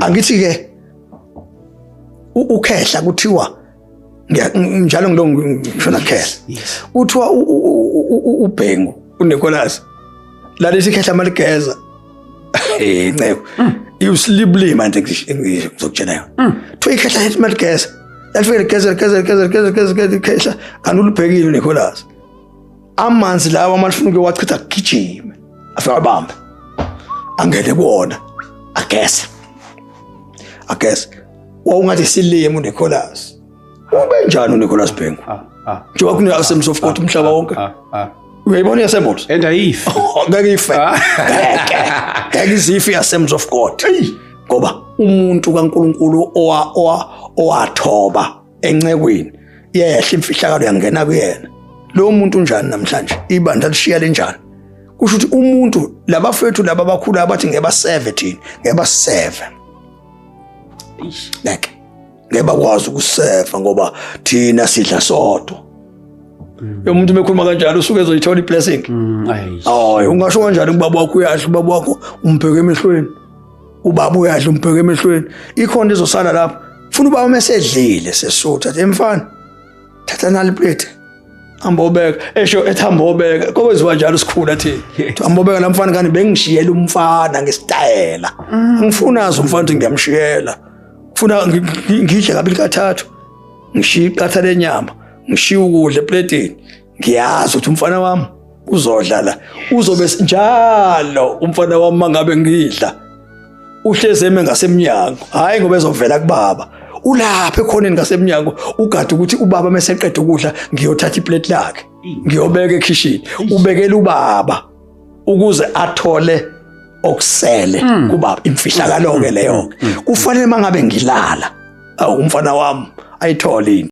Angithi ke ukhehla kuthiwa njalo ngilo ngishona khehla. Kuthiwa uBhengu uNicholas lalithi ikhehla maligeza, nceko, iwusilibulima nje ngizokutshela yona. Kuthiwa ikhehla lethi maligeza, lalifike ligeza, ligeza, ligeza, ligeza, ligeza, ligeza ikhehla, kanti ulibhekile uNicholas. Amanzi lawa malifuna ukuyowachitha, gijime afike abambe, angene kuwona, agese, agese. Wawungathi silimo uNicholas. Ube njani uNicholas Bhengu? Njengoba kune-Assemblies of God umhlaba wonke. Uyayibona i-Assemblies? And ayifi. Ngeke ife, ngeke, ngeke izife i-Assemblies of God, ngoba umuntu kaNkulunkulu owathoba encekweni, yehla imfihlakalo yangena kuyena. Lo muntu unjani namhlanje? Ibandla lishiya linjani? Kusho ukuthi umuntu labafethu laba abakhulu abathi ngeke baseve thina, ngeke baseve, ngeke, ngeke bakwazi ukuseva ngoba thina sidla sodwa. Umuntu mekhuluma kanjalo usuke ezoyithola i-blessing. Hayi, ungasho kanjani kubaba wakho uyadla? Ubaba wakho umbheke emehlweni, ubaba uyadla, umbheke emehlweni, ikhona izosala lapho. Funa ubaba mesedlile sesutha, athi, "Mfana, thatha nali plate, hamba obeka." Esho ethi hamba obeka, kokwenziwa njalo sikhula thina. Hamba obeka la mfana, kanti bengishiyela umfana ngesitayela. Ngifuna azi umfana ukuthi ngiyamshiyela. Funa ngidle kabili kathathu, ngishiye iqatha lenyama, ngishiye ukudla epletini, ngiyazi ukuthi umfana wami uzodla la, uzobe njalo umfana wami mangabe ngidla uhlezi eme ngasemnyango, hayi ngoba ezovela kubaba, ulapha ekhoneni ngasemnyango, ugade ukuthi ubaba meseqeda ukudla ngiyothatha iplate lakhe ngiyobeka ekhishini. Ubekela ubaba ukuze athole okusele kubaba. Imfihlakalo ke leyo. Kufanele mangabe ngilala, awu, umfana wami ayithole into.